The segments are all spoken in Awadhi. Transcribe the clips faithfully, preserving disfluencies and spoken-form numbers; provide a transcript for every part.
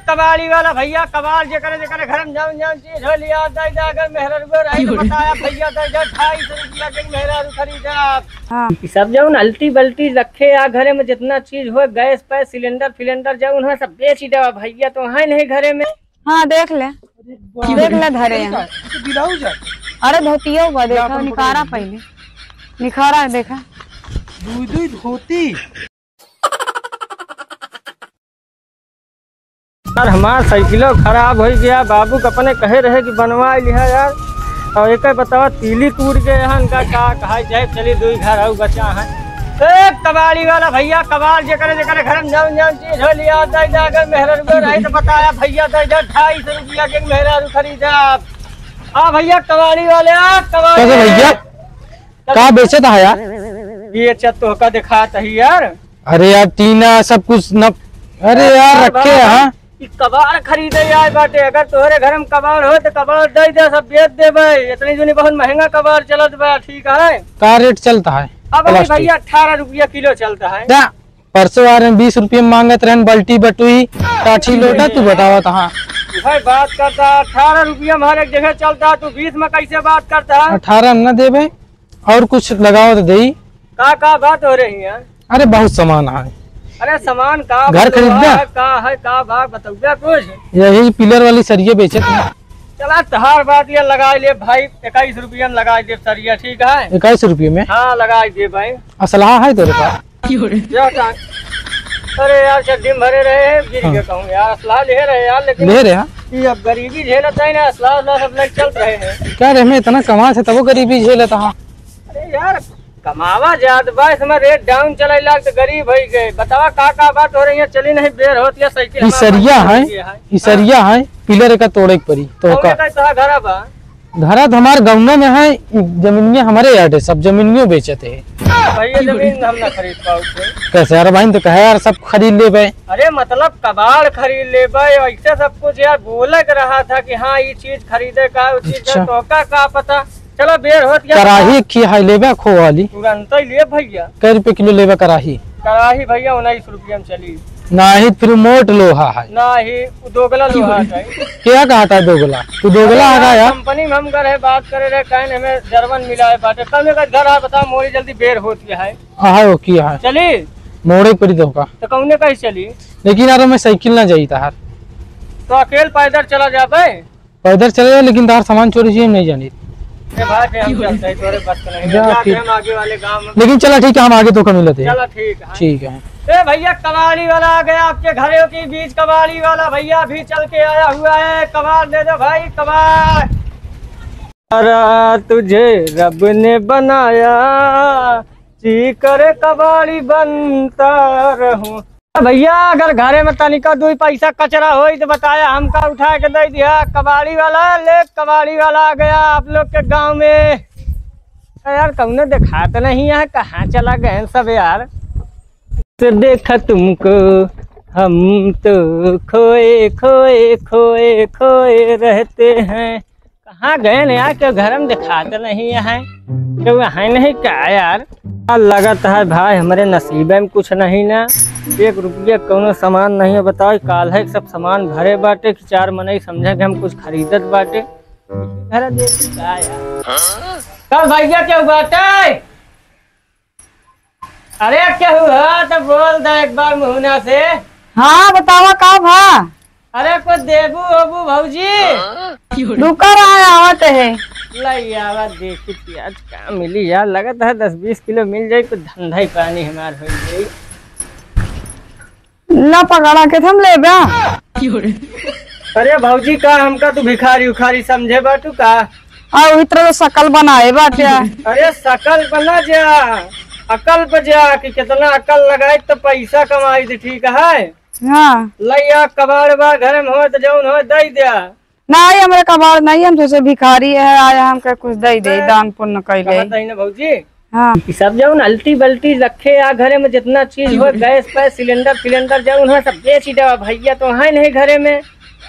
कबाड़ी वाला भइया, कबाड़ जेकरे जेकरे घर में जौन जौन चीज हो लिया, दे दे, अगर मेहरारू रही तो बताया भइया, दे दे, ढाई सौ रुपया के मेहरारू खरीदा। हाँ। ई सब जौन अल्टी बल्टी रखे या घरे में, जितना चीज हो, गैस पे सिलेंडर फिलेंडर जौन हो, सब बेच ही देवा भइया, तो है नहीं घरे में। हाँ, देख ले, देख ले धरे हैं। अरे धोतियो बा, देखा, निखारा पहले, निखारा है, देखा। दुई दुई धोती। यार, हमार साइकिलो खराब होइ गया, बाबू के अपने कहे रहे कि बनवा लिहा यार, और एक बतावा, तीली टूट गए हैं इनका, का कहा जाए। चली, दुई घर और बचा है। ए, कबाड़ी वाला भइया, कबाड़ जेकरे जेकरे घर में जौन जौन चीज हो लिया, दे दे, अगर मेहरारू रही तो बताया भइया, दे दे, ढाई सौ रुपया के मेहरारू खरीदा। हाँ भइया, कबाड़ी वाले, आ, कबाड़ी कैसे भइया? वाले। का बेचत है यार? ये चत तो का दिखात है यार। अरे यार, टीना सब कुछ न, अरे यार, यार, रखे हैं। ई कबाड़ खरीदे आए बाटे, अगर तोहरे घर में कबाड़ हो तो कबाड़ दे दे, सब बेच देबे। इतनी जुनी बहुत महंगा कबाड़ चलत बा, ठीक है? का रेट चलता है अब अभी प्लास्टिक? भइया, अठारह रुपया किलो चलता है। दा, परसों आ रहे बीस रुपये में मांगत रहन, बाल्टी बटुई, काठी लोटा, तू बतावा तहाँ। भाई बात करता, अठारह रुपया में हर एक जगह चलता, तू बीस में कैसे बात करता है? अठारह में ना देबे, और कुछ लगावा तो देई। का, का बात हो रही है? अरे बहुत सामान है। अरे सामान का घर बा, खरीदना? लोहा है, का है, का बा, बतौबे कुछ? यही पिलर वाली सरिये बेचत है। चला तहार बात ये लगाइ ले भाई, इक्कीस रुपया में लगाइ दे सरिया, ठीक है? इक्कीस रुपये में? हाँ, लगाइ दे भाई। असलहा है तोरे पास? क्या का? अरे यार, चड्डी में भरे रहे हैं, गिर हाँ। गया कहूँ यार, असलहा ले रहे यार, लेकिन ले रहे हैं? ये अब गरीबी झेलत है ना, असलहा, असलहा सब लेके चल रहे हैं। क्या रे, मैं इतना कमा से तबो गरीबी झेलत हाँ। अरे यार, कमावा जात बा, इस समय रेट डाउन चले लाग तो गरीब होइ गए। बतावा का का बात हो रही है, चली नहीं बेर होत या साइकिल ई हमार सरिया भाई है, सरिया है। ई हाँ। सरिया है, पिलर का तोड़े के पड़ी। तो कौन का? का तोहार घरा बा? घरा तो हमार गौना में है, जमीनिया हमारे यार्ड है, सब जमीनियों बेचत है। भैया जमीन हम ना खरीद पाउत है। कैसे यार भाई, तो कहे यार सब खरीद लेबे। अरे मतलब कबाड़ खरीद लेबे, ऐसे सब कुछ यार बोले के रहा था कि हाँ ये चीज खरीदे का, वो चीज अच्छा। तो का, का पता। चलो, बेर होत गया। कराही की है लेबे खो वाली? तुरंत ही ले भैया। कै रुपये किलो लेबे कराही? कराही भैया उन्नीस रुपया में चली। नाही, फिर मोट लोहा है। नाही, वो दोगला लोहा है। क्या कहा था दोगला? तू दोगला आ गया यार। कंपनी में हम घर है, बात करे रहे, कहे हमें जर्मन मिला है बाटे। कल मेरे घर आ, बता मोरी जल्दी बेर होत गया है। हाँ, वो किया है। चली? मोड़े पड़ी तो का। तो कौने कहीं चली? लेकिन यार मैं साइकिल ना जाई तार। तो अकेल पैदल चला जाबे? पैदल चले जाओ, लेकिन तार सामान चोरी चीज नहीं जानी। ए भाई, फिर हम चलते हैं, तोरे बस का नहीं। जा, जाते ठीक। हम आगे वाले गांव में। लेकिन चला ठीक है, हम आगे तो कम मिलते हैं। चला ठीक है। ठीक है। ए भैया, कबाड़ी वाला आ गया आपके घरों के बीच। कबाड़ी वाला भैया भी चल के आया हुआ है, कबाड़ दे दो भाई, कबाड़। अरे तुझे रब ने बनाया, जी करे कबाड़ी बनता रहूं। भैया, अगर घरे में तनिका दुई पैसा कचरा होई तो बताया, हमका उठा के दे दिया। कबाड़ी वाला, ले, कबाड़ी वाला आ गया आप लोग के गांव में। अरे यार, कौनो देखात नहीं है, कहाँ चला गए सब यार? तो देखा तुमको, हम तो खोए, खोए, खोए, खोए रहते हैं। कहाँ गए न यार, केहू घर में देखात नहीं है, केहू है नहीं का यार? आ, लगत है भाई हमरे नसीबे में कुछ नहीं ना, एक रुपया कौनो सामान नहीं है। बताओ, काल है सब सामान भरे बाटे कि चार मनई समझे कि हम कुछ खरीदत बाटे। घर देख का यार? कल भैया केहू बाटे? अरे केहू है तो बोल दे एक बार मुहना से। हाँ, बतावा का भा? अरे कुछ देबू होबू भौजी? रुका रहा, आवत है। लई आवा, देखी थी आज का मिली यार, लगत है दस बीस किलो मिल जाई, कुछ धंधा ही पानी हमार हो जाई। ला पकड़ा के थम लेबा। अरे भौजी, का हमका तू भिखारी उखारी समझे बाटू का? आ वही तरह तो शकल बनाए बाटे। अरे शकल बना जा, अकल पे जा कि कितना अकल लगाई तो पैसा कमाई दे, ठीक है? हाँ। लइया कबाड़ बा घर में हो तो जौन हो दे द्या। नहीं, हमरे कबाड़ नहीं, हम जैसे भिखारी है, आया हमके कुछ दे दे, दान पुण्य कैले। कहत हई ना भौजी। हाँ। ई सब जौन अल्टी बल्टी रखे आ घरे में, जितना चीज हो, गैस फैस, सिलेंडर फिलेंडर जौन हो, सब बेच ही देवा भैया, तो है नहीं घरे में।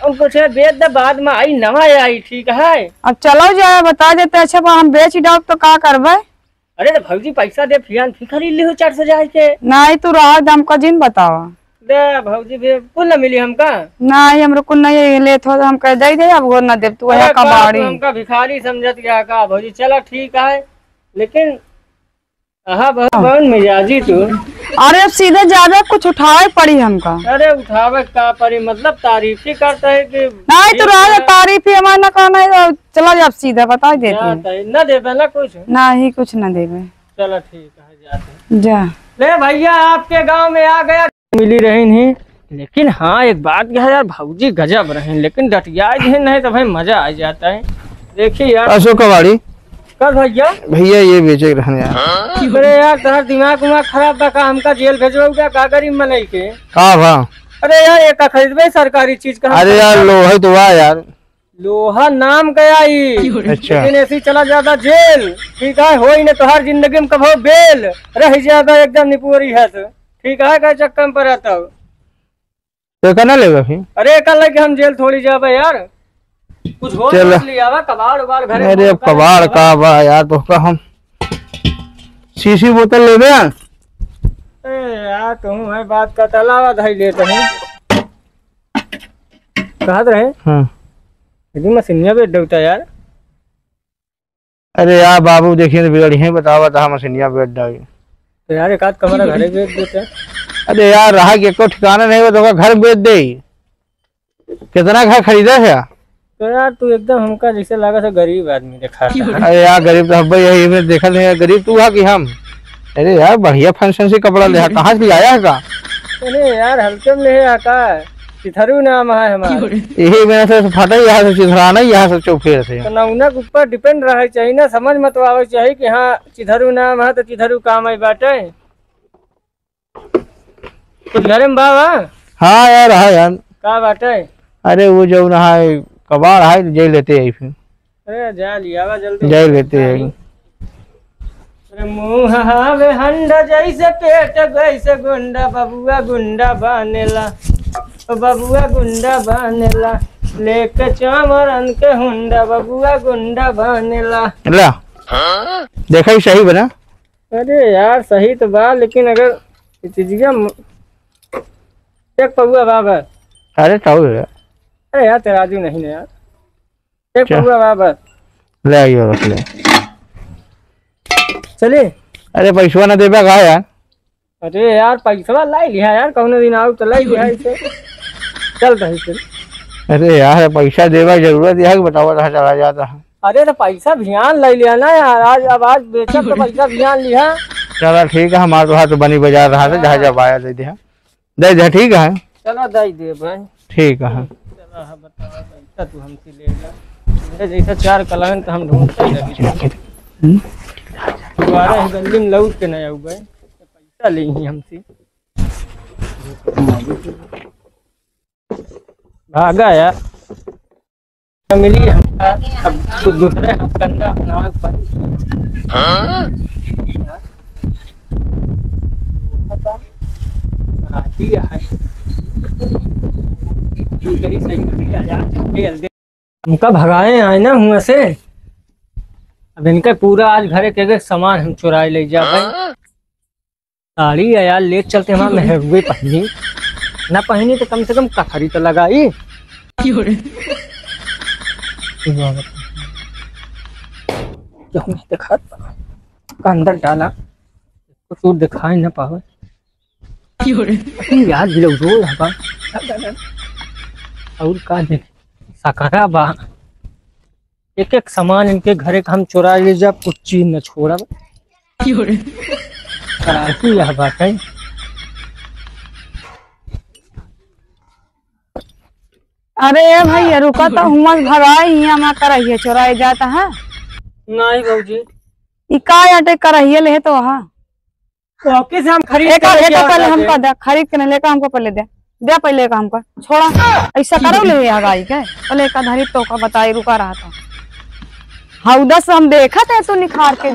उनको छे बेच दे, बाद में आई, नवा आई, ठीक है? अब चलो जाए, बता देते, अच्छा, पर हम बेच ही डालब तो का करबे? अरे तो भौजी पैसा दे, फिर फिर खरीद ली हो चार सौ जाए के। नहीं, तू रहा, हमका जिन बतावा। दे भौजी, भी कुल न मिली हमका। नाही, हमरे कुल नहीं लेत हो, तो हम कह दे दे, अब वो न देब, तू अरे यहाँ का कबाड़ी। तू हमका भिखारी समझत गया का भौजी? चला ठीक है, लेकिन अहा बहुत बन मिजाजी तू। अरे अब सीधे जाबे, कुछ उठावे पड़ी हमका। अरे उठावे का पड़ी, मतलब तारीफ ही करता है कि नहीं तो ये रहा क्या? तारीफ ही हमारे ना करना है, तो चला जाब सीधा, बता देते हैं। जाता है, ना देबे ना कुछ। नाही, कुछ ना देबे। चला ठीक है, जाते हैं। जा। ले भैया, आपके गांव में आ गया। मिली रही नहीं, लेकिन हाँ, एक बात कहा यार, भौजी गजब रही, लेकिन डटिया ही नहीं तो भाई मजा आ जाता है। देखिए यार। अशोक कबाड़ी। कल भैया? भैया, ये बेचे के रहन यार। अरे यार, तोहार दिमाग उमाग खराब बा का? हमका जेल भेजवाऊ का, का गरीब मनई के? का भा? अरे यार, ये का खरीदबे सरकारी चीज का? अरे यार, लोहा तो वाह यार। लोहा नाम का आई, अच्छा। लेकिन ऐसी चला जाता जेल। ठीक है, होई न तोहार जिंदगी में कभो बेल, रह जाता एकदम निपोरी है तो। ठीक है, का चक्कर में पड़ा था। तो एका ना लेबे फिर? अरे एका लेके हम जेल थोड़ी जाबे यार। कुछ हो चल। तो लियावा, कबाड़ उबाड़ घरे अरे में अब कबाड़ का बा यार, तो का हम शीशी बोतल लेबे? ए यार, तुम है बात का तलावा धाई लेते हैं। कहत रहे? हाँ। यदि मशीनिया बेच देता यार। अरे यार बाबू, देखिए तो बिगड़ी है, बतावा तो हम मशीनिया बेच डाली। तो यार, एक आध कमरा घरे बेच देते। अरे यार, रहा कि एको ठिकाना नहीं हो तो ओका घर बेच दे। कितना घर खरीदा है? तो यार, तू एकदम हमका जैसे लगा था गरीब आदमी देखा था। अरे यार, गरीब तो हब्बे यही में देखत है, गरीब तू है कि हम? अरे यार, बढ़िया फैंसी कपड़ा ले, कहाँ से आया है का? अरे यार, हल्के में ले आ का? चिथरू नाम है हमार। यही में से फटा ही है, चिथराना ही है, सब चौफेर से। तो नौना के ऊपर depend रहे चाहिए ना, समझ मत आवे चाहिए कि हाँ, चिथरू नाम है तो चिथरू काम आई बाटे। कुछ घरे में बा, बा? हाँ यार, हाँ यार। का बाटे? अरे वो जो ना है, कबाड़ है, तो जाई लेते आई फिर। अरे जा लियावा जल्दी। जाई लेते आई। अरे मुँह हवे हंडा जैसे पेट वैसे गुंडा, बबुआ गुंडा बनेला, ओ बबुआ गुंडा बनेला, लेके चामरन के हुंडा, बबुआ गुंडा बनेला। ला। देखा ही सही बना। अरे यार, सही तो बा, लेकिन अगर ये चीजिया म-, एक पौआ बा बस। अरे, ताऊ रे। अरे यार, तराजू नहीं ना यार। एक क्या? पौआ बा बस। ले आइयो, रख ले। चली। अरे, पैसवा ना देबा का यार? अरे यार, पैसवा लाई लिहा यार, कौनो दिन आऊ तो लाई लिहा इसे। चल रही फिर। अरे यार, पैसा देबा जरूरत है कि बतावा, कहाँ चला जाता है? अरे तो पैसा भियान ले लिया ना यार, आज, अब आज बेचब तो पैसा भियान लिहा। चला ठीक है, हमार तो हाथ बनी बाजार रहा था, जहाँ जब आया दे दिया, दे दिया, ठीक है। चला दे दे भाई। ठीक है। चला, हाँ, बतावा, पैसा तू हमसे ले ला। मेरे जैसा चार कलान तो हम ढूंढते ही रही। हम्म। दोबारा ही गली में लौट के नहीं आऊ भाई, पैसा ले ही हमसे। भागा यार। मिली हमका, अब कुछ दूसरे हम गंदा अपना आग पर। हाँ? राती है। हमका भगाए आए ना हुआ से, अब इनका पूरा आज घरे के, के सामान हम चुराए ले जा भाई। साड़ी है यार, ले चलते हमार मेहरुए पहनी। ना पहनी तो कम से कम कथरी तो लगाई। क्यों रे? क्यों नहीं दिखात? का अंदर डाला, कुछ और दिखाई ना पावे। क्यों रे? अपनी याद दिलाऊ जो हवा। और का देख, सकरा बा। एक एक सामान इनके घरे का हम चुरा ले जाब, कुछ चीज न छोड़ब। क्यों रे? कराची यह बात है। अरे ए भैया, रुका तो, हुआं से भगाई, हियां मा करहिया चुराए जाता है। नहीं भौजी। ई का आटे करहिया ले तो हा? तो किस हम खरीद एक, के एक लेके पहले आवत हमका है। दे, खरीद के नहीं लेकर हमको पहले दे, दे पहले का हमको छोड़ा। ऐसा करो ले हगाई के, पहले का धरी तो का बताई, रुका रहा था। हौदा से हम देखा थे तू निखार के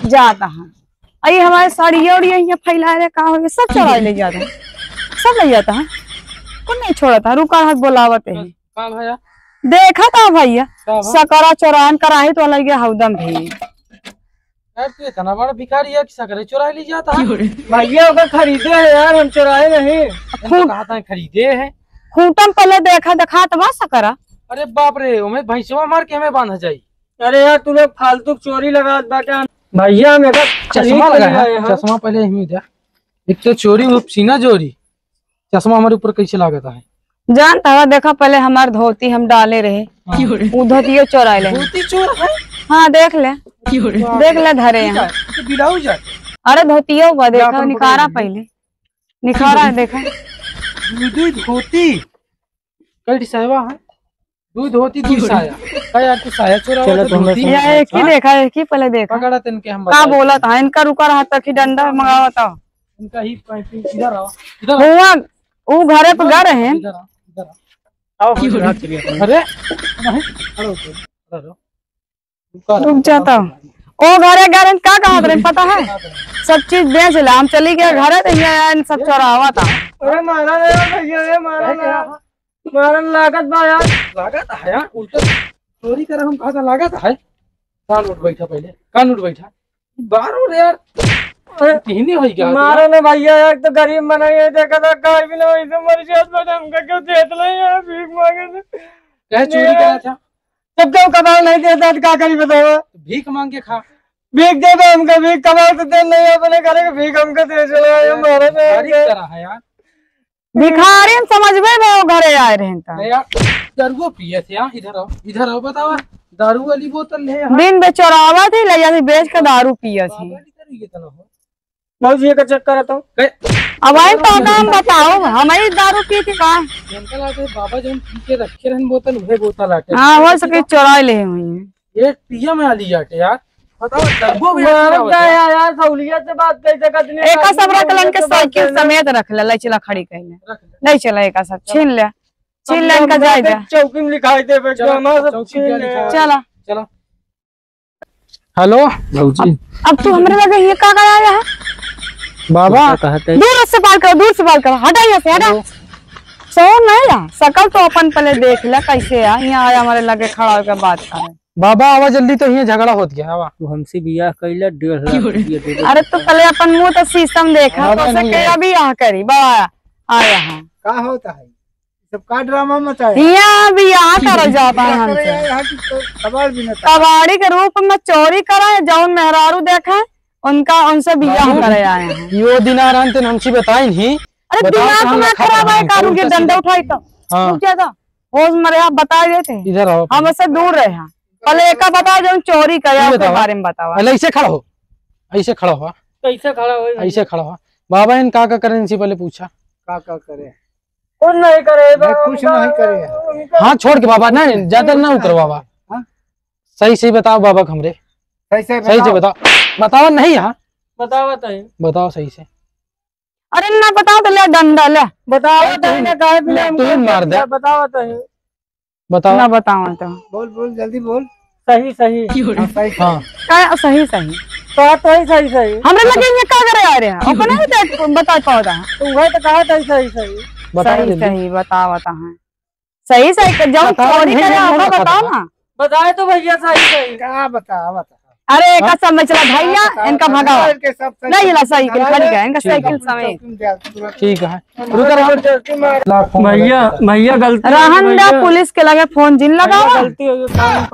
जाता है। अरे हमारे साड़िया उड़िया यहाँ फैला रहे, का हो गया? सब चुरा ले जाता है, सब ले जाता है, कौन नहीं छोड़ा था, रुका रहा, बोलावत है। का भैया? देखा था भैया, का भा? सकरा चौरान कराही तो अलग हौदम भी। यार, तू इतना बड़ा भिखारी है, किसा करे चुराई ली जाता है? भैया, ओका खरीदे है यार, हम चुराए नहीं। इनको कहा था खरीदे है। खूंटम पहले देखा, देखा तो मत सकरा। अरे बाप रे, ओमे भैंसवा मार के हमें बांधा जाई। अरे यार, तू लोग फालतू चोरी लगात बाटे। भैया, मेरा चश्मा खरीद लगा लिया है, है, हाँ। चश्मा पहले यहीं दे। एक तो चोरी, वो सीना चोरी, चश्मा हमारे ऊपर कैसे लागत है? जानता है, देखा, पहले हमार धोती हम डाले रहे, हाँ। उ धोतियो चोराए ले। धोती चोर है? हाँ, देख ले, देख ले, धरे ठीक है, हैं। तो बिलाउज है। अरे, धोतियो बा, देखा, अपन निकारा पकड़ ले। पहले, निकारा है, देखा। दू, दू धोती, कई ठे साया है? दू धोती, दू साया। का यार, तू साया चोरावा चलो, तो तुम धोती? लोग या एक ही हाँ? देखा, एक ही पहले देखा। पकड़ा तन के हम का बताए। बोला था, इनका रुका रहा था कि डंडा मंगावा था। इनका ही पाइप इधर आओ, इधर आओ। हुआ, उ घरे पे गए रहे। इधर आओ, इधर आओ। आओ, हम बात करिए। अरे, नहीं, खड़े हो, खड़े हो। रुक जाता। ओ घरे गए रहे, का कहत रहे, पता है? सब चीज बेच ले, हम चली गए घरे, तो ये इन सब चोरावा था। अरे मारा ना यार भैया, ये मारा ना। मारन लागत बा यार। लागत है यार, उल्टा चोरी करे हम कहा था, लागत है। कान उठ बैठा पहले, कान उठ बैठा। बारो रे यार। अरे, किहनी होई क्या? मारो ना भैया यार, तो गरीब मना ये देखा था, खाए भी ना वैसे मर जात बा, हमका क्यों देत नहीं यार, भीख मांगे थे। कहे चोरी करा था? तब क्यों कबाल नहीं देता, तो का करी बतावा? भीख मांग के खा। भीख दे दो हमका, भीख कबाल तो दे नहीं, अपने घरे के भीख हमका दे चला, ये मारो ना। तारीफ करा है यार। भिखारी हम समझबे में वो घरे आए रहे त। अरे यार, दारुओ पिए थे यार, इधर आओ, इधर आओ, बताओ, दारू वाली बोतल है यार। दिन बे चोरावा थी, ले जाती बेच के दारू पिए थी। बाबा जी, इधर ये तना हो। भौजी, एकर चेक करत हो। अब आई तो काम बताओ, हम ही दारू पी थी का? इनका लागे बाबा जौन पी के रखे रहन बोतल, उहे बोतल आटे। हाँ, हो सके चोराए ले हुई। एक पिया में आली आटे यार। बताओ, डब्बो भी मारब ऐसे का होता है। यार, यार, सहूलियत से बात कर सकत नहीं, एका सब रख लन के, सहूलियत से बात साइकिल करना। समेत रख ले, ले चला खड़ी कइले। रख ले। ले चला एका सब, छीन ले। छीन ले इनका, जाए दे। चौकी में लिखाई दे, बेटा, चलो, हमारा सब चौकी छीन क्या ले। लिखा है? चला। चलो। हेलो। भौजी। अब, अब तू हमरे लगे ये का कराया है? बाबा। दूर से बात करो, दूर से बात करो, हटा यहाँ से, हटा। हेलो। सो नहीं है, सकल तो अपन पहले देख ले कैसे है, यहाँ आया हमारे लगे खड़ा होकर बात करे। बाबा, आवा जल्दी, तो हियाँ झगड़ा होत गया, आवा। तू हमसे बियाह कइला, डेढ़ लाख रुपया दे दे। अरे, तू पहले अपन मुँह तो शीशम देखा, बाबा तो से नहीं के है। अभी यहाँ करी, बा, आया है। का होता है? सब का ड्रामा मचाया? हियाँ बियाह करल जाता है का करे हमसे। यार, यहाँ की तो कबाड़ भी न था। कबाड़ी के रूप में चोरी करे, जौन मेहरारू देखे, उनका, उनसे बियाह बाबू, करे आए हैं। यो दिन आ रहन, तेन हमसे बताइन ही। अरे, बताओ, दिमाग कहाँ ना रखा खराब था है, हमको कानून के उल्टा डंडा सीधा। उठाई तो। हाँ। रुक जा तो। होश मरे आप बता देते हैं। इधर आओ। हम उससे दूर रहे हैं। पहले एका बताओ जो चोरी करे, ये ओके बताओ। बारे में बताओ। पहले ऐसे खड़ा हो। ऐसे खड़ा हो। कैसे खड़ा हो? ऐसे खड़ा हो। बाबा इन का का करे इनसे पहले पूछा। का का करे? कुछ नहीं करे, नहीं, कुछ नहीं करे। हाथ छोड़ के बाबा, नहीं, ज्यादा कुछ ना नहीं उतरो करे। बाबा। हाँ? सही सही बताओ बाबा हमरे। सही सही सही से बताओ। बताओ। बताओ नहीं यहाँ। बताओ बताइए। बताओ सही से। अरे ना बताओ तो ले डंडा ले। बताओ ले तो तू, ना, काहे ले बिना तू हमको मार दे। बताओ तो। बताओ। ना बताओ तो। बोल, बोल, जल्दी बोल। सही, सही। हाँ, सही, सही। हाँ। का सही, सही? कहा तो ही सही, सही। हमरे लगे ये का करे आ रहे हैं? ओकरे नहीं देख, बता पाओ ता। तो वही तो कहा था सही, सही। बताओ सही, जल्दी। सही, बताओ ता है। सही, सही, जौन बताओ, चोरी नहीं, करे, नहीं, ओका नहीं, बताओ बताओ। ना। बताए तो भैया सही, सही। का बता, बता। अरे, एका हाँ? सब में चला भैया, हाँ, इनका हाँ, भगाओ। इनके सब सही नहीं, इला साइकिल खड़ी है, इनका ठीक है। साइकिल समेत। ठीक है। रुका रहा। भैया, भैया गलती हो गई रहन दे, भैया। पुलिस के लगे फोन जिन लगावा। भैया गलती हो गई, कान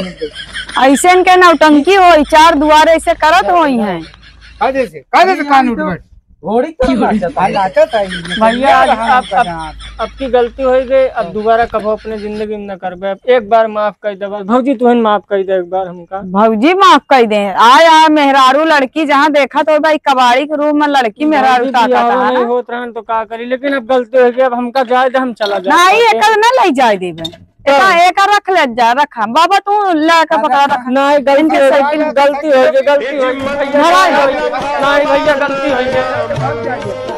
पकड़। ऐसे इनके नौटंकी होई, चार दुआरे ऐसे करत होई हैं। कायदे से, कायदे से कान उठ बैठ। घोड़ी तो नाचत है। नाचत है, भैया, आज नाचत है। अब, अब, अब की गलती हो गई, अब दोबारा कबो अपने जिंदगी में न करबे। अब एक बार माफ कर दे बस। भौजी, तुहन माफ कर दे एक बार हमका। भौजी माफ कर दे। आय, आय, मेहरारू लड़की जहाँ देखत हो भाई, कबाड़ी के रूप में लड़की मेहरारू भौजी, ताकत बियाह है ना। नहीं होत रहन तो का करी, लेकिन अब गलती हो गई, अब हमका जाए दे, हम चला जाए। नहीं, एकर ना ले जाए देबे। एका, एका रख ले जा, रखा। बाबा, तू ले के पकड़ा, रखा। नहीं, गलती इनके हो गई, साइकिल गलती हो गई, गलती हो गई, भैया। धरा है। नहीं, भैया, गलती हो गई।